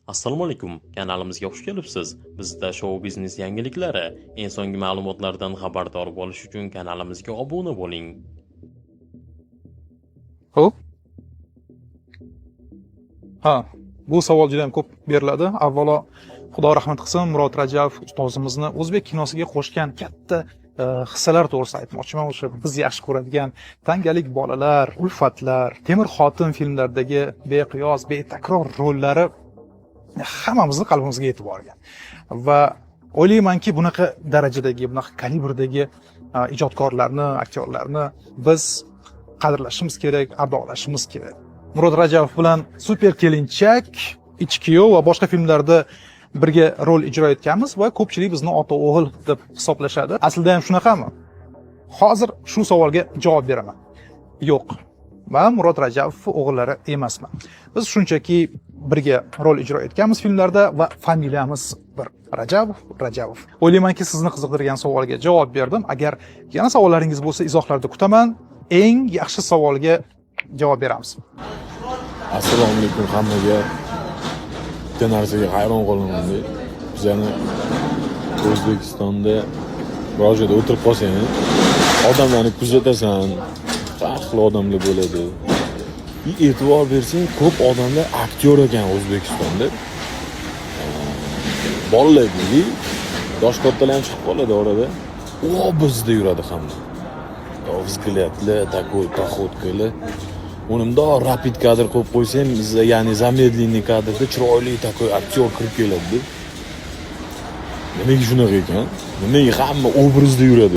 Assalomu alaykum, kanalimizga xush kelibsiz. Bizda shou biznes yangiliklari, eng so'nggi ma'lumotlardan xabardor bo'lish uchun kanalimizga obuna bo'ling. Ho'p. Ha, bu savol juda ham ko'p beriladi. Avvalo, Xudo rahmat qilsin, Murod Rajabov ustozimizni o'zbek kinosiga qo'shgan katta hissalar to'g'risida aytmoqchiman. O'sha biz yaxshi ko'radigan Tangalik bolalar, Ulfatlar, Temir xotin filmlaridagi beqiyos, betakror rollari hammamizni qalbimizga yetib borgan. Va o'ylaymanki, bunaqa darajadagi, bunaqa kalibrdagi ijodkorlarni, aktyorlarni biz qadrlashimiz kerak, ardoqlashimiz kerak. Murod Rajabov bilan Super kelinchak, Ichkuyov va boshqa filmlarda birga rol ijro etganmiz va ko'pchilik bizni ota o'g'il deb hisoblashadi. Aslida ham shunaqami? Hozir shu savolga javob beraman. Yo'q. Man Murod Rajabov o'g'illari emasman. Biz shunchaki birga rol ijro etganmiz filmlarda va familiyamiz bir. Rajabov, Rajabov. O'ylaymanki, sizni qiziqtirgan savolga javob berdim. Agar yana savollaringiz bo'lsa, izohlarda kutaman. Eng yaxshi savolga javob beramiz. Assalomu alaykum hammaga. Bitta narsaga hayron qolamanda, bizani O'zbekistonda biror joyda o'tirib qolsang, odamlarni kuzatasan, har xil odamlar bo'ladi. И e'tibor bersang, ko'p odamlar aktyor ekan O'zbekistonda. Bolalar deylik, yosh kattalar ham chiqib qoladi orada, obrazda yuradi hamma. Взгляд lar такой, походка lar. Uni mundoq rapid kadr qo'yib qo'ysang, ya'ni замедленный kadrda chiroyli такой aktyor kirib keladida. Nimaga shunaqa ekan? Nimaga hamma obrazda yuradi?